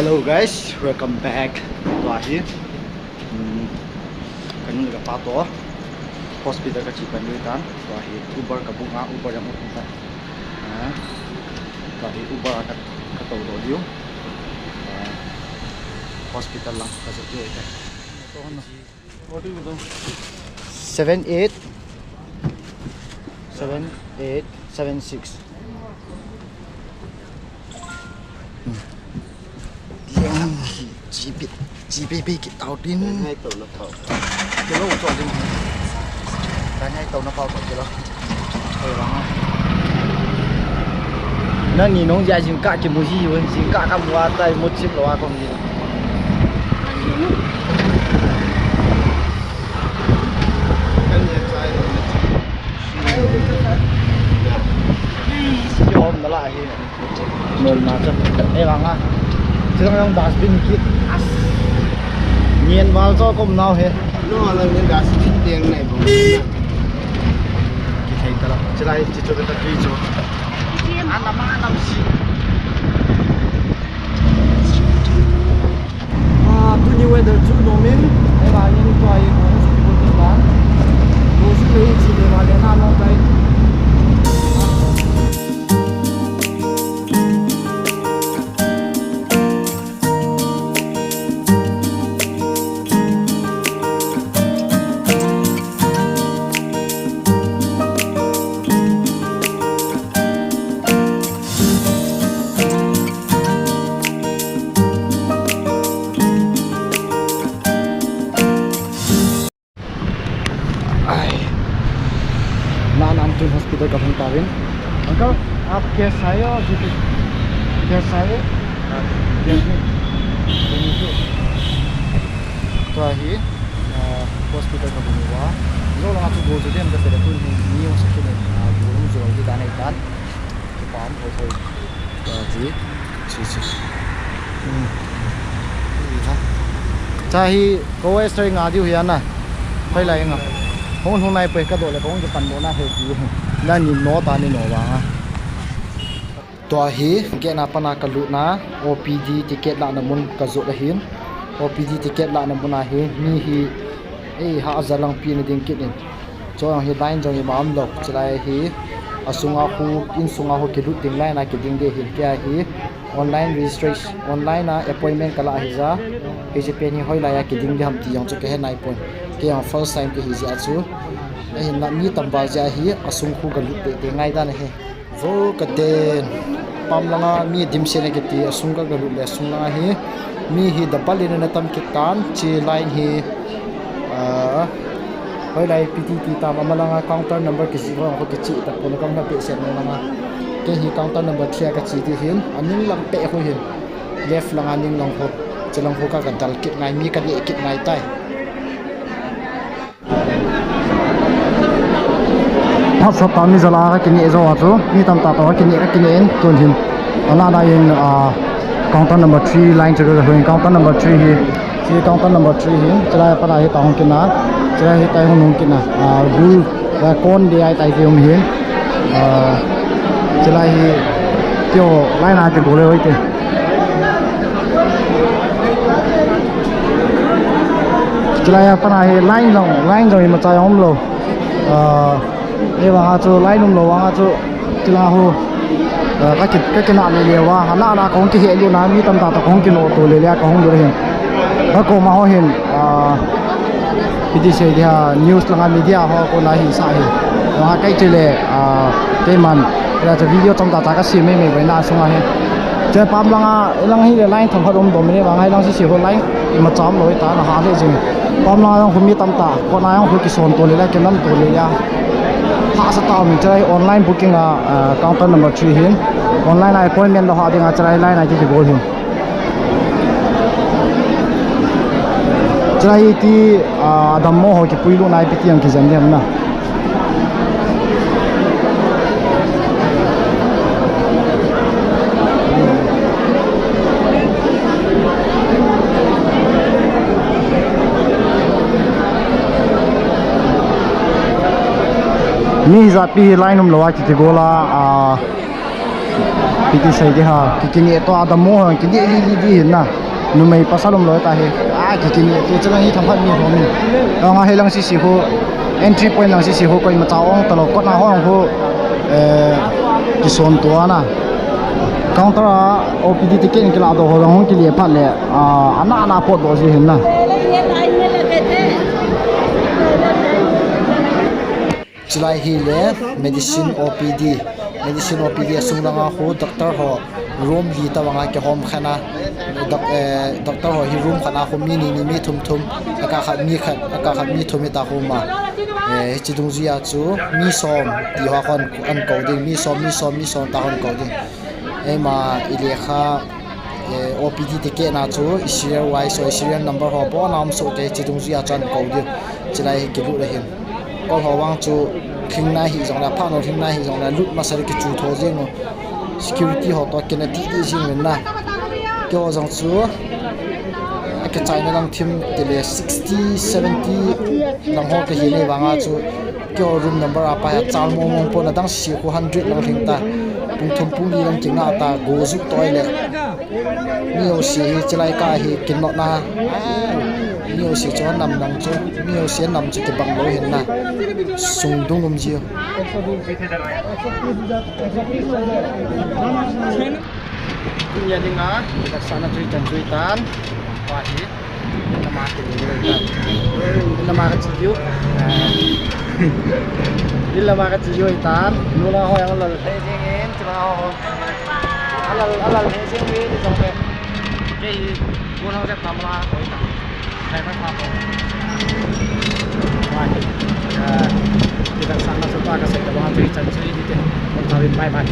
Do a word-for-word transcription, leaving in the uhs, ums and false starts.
Hello guys, welcome back. Tua hi, um, kanu le kapa toh hospital kache pan diu ahitan. Tua hi Uber kabook a, Uber jong um ahitan. Ah, tua hi Uber a ka, katou doh diu. Ah, hospital lang kajot diu ahitai. Seven eight, seven eight, seven six. Hmm. Yang hi GP, GP pe kit tau tin. Hai to na pau. Kilo to din. Kan hai to na pau to kilo. Hei, vang a. Nani nung jia jingkah kimu ji uvin, jingkah kamu a tai mu chip lou a kong ji. Ki om na la hi. Nom na cha. Ei vang a. Chi dang dang dustbin kit. As. Nien val cho kom nau he. No, la nien dustbin tiang nai bong. Ki thei ta la. Chi lai chi chu ta tui chu. An lam a lam si. Ah, tuni weather chu nom in, eh, ba, ni tua hi, kong chu kibol tin ba. Go chu le, chi le ba le na long tai. Ai. Na, na, tun hospital kahung tauvin. Uncle, aap cash hai ho, G P? Cash hai? Cash nahi. Tua hi, ah, hospital kahung uva. Jou langa chu go chu dem kasei le tun hi, ni jong sa kit in, ah, go hung jou hi dan ahitan. Kipah thoi thoi. Tua hi, chi, chi. Hmm. Hi ha. Cha hi, ko extra nga diu hi ana. Hoi lai nga. Hung hung nai poi kadoh le, kong kipan doh na he ti. Nani no ta ni no vang a. Tua hi, gate na pana kalut na, O P D ticket lahna mun kajot ahin. O P D ticket lahna mun a hi, mi hi, ei, ha, aja lang pi na ding kit in. Chujong hi line jong ima umlou, chulai hi asunga khu, insunga khu kilut ding line a kiding ding ahin, kei a hi online registration, online a appointment kalah ahijeh a, hiche pen hi hoilai a kiding ding ham ti jong chu kahe naipon. Kei jong first time kahi jeh a chu, ahinla mi tamval jeh a hi asung khu kalut teitei ngai dan ahi. Vo kaden. Pam langa mi dimset na kiti, asung ka galut le, asung langa hi mi hi double in ana tam kit tan, chi line hi, ah, hoilai P T T tam, ama langa counter number kijih ho, ho kijih tapon, kam na behseh nom langa. Kei hi counter number three a kache ding ahin, aning lang peh ho hin, left langa ning lang ho, chi lang ho ka, kadal kit ngai, mi kaneh kit ngai tai. Phat sot ta mi jal a kakineh jou a chu, mi tamtah toh kakineh, kakineh in tun hin. Ana da in, ah, counter number three line chu kalhun, counter number three hi, hi counter number three hi, chulai a pat a hitia hung kit na, chulai hitia hung nung kit na, ah, gul, ah, kon ding ahitai ti um hin, ah, chulai hi, keiho line a kigol le hoi te. Chulai a pat a hi line jong, line jong imacha jong umlou. Ah, ei vang a chu line umlou vang a chu chulai ho, ah, kaki, kakinah lele uva, ana, ana kahung kihe lut na, mi tamtah toh kahung kinoh to lele a kahung lut ahin. Kakoma ho hin, ah, Hiti sei dia, news langa media ho kona hisah hi. Vang a kei chule, ah, keiman, kei a chu video chomcha cha kasem mei mei bou na sunga hi. Che pam langa, ilang hi le line themkhat um dom ni, vang a ilang sese ho line imacha umlou ta na ha le jing. Pam langa jong khu mi tamtah, kona jong khu kison to le la, kinam to le la. Hahsa tah um, che online booking a, ah, counter number three hin. Online a appointment lou ha ding a, che line a kibol hin. Chulai hi ti, ah, dammo ho kipui lutna ipi ti jong kijen dem na. Mi hijat pi hi line umlou a kikigol a, ah, Piti sei di ha, ki kini to adam mo ha, kini li li di na. Numei pasal um loi ta he. Ah, ki kini to chala hi thang phat mi ho mi. Anga he lang sisi ho. Entry point lang sisi ho, koima cha ong talo, kona ho ho. Eh, kison to na. Counter a O P D ticket kila do ho lang hong kili phat le. Ah, ana ana pot do ji hin na. Chulai hi le medicine O P D, medicine O P D asung langa khu doctor ho room li ta vanga kihom khana, doc-, eh, doctor ho hi room khana khu mi ni ni mi thum thum, aka khat mi khat, aka khat mi thum ita khu ma. Eh, hichi dungjuia chu mi som ti ho khon an ko ding, mi som, mi som, mi som ta khon ko ding. Eima i lekha, eh, O P D ticket na chu i serial wise, so i serial number ho bona um so te chi dungjuia chan ko ding. Chilai hi kilut le hin. Kol ho vang chu thing na hi jong la, pha no thing na hi jong la, lut masa le kichu tho jing u. Security ho to kina ti ti jing len na. Kei ho jong chu, a ke China lang thim te le sixty, seventy lang ho te hi nei vanga chu. Kei ho room number a pa ya chal mong mong pon adang si khu hundred lang thing ta. Pung thum pung li lang kinga ta go ju toi le. Mi ho si hi chilai ka hi kin not na. Mi ho si chu nam lang chu. Mi ho si nam chu kibang lo hin na. Sung dung um ji. Tunia dinga, kita sana chui tan chui tan. Wah, hi. Lama ka chi diu. Lama ka chi diu tan. Nula ho yang lal. Hei jing in, chima ho. Alal, alal, hei jing win, jong pe. Kei hi, gun ho jep tam la, koi ta. Hai, hai, hai. Bye. Ah, kita sana suka ka sa ka ba, chan chui di te. Bye bye.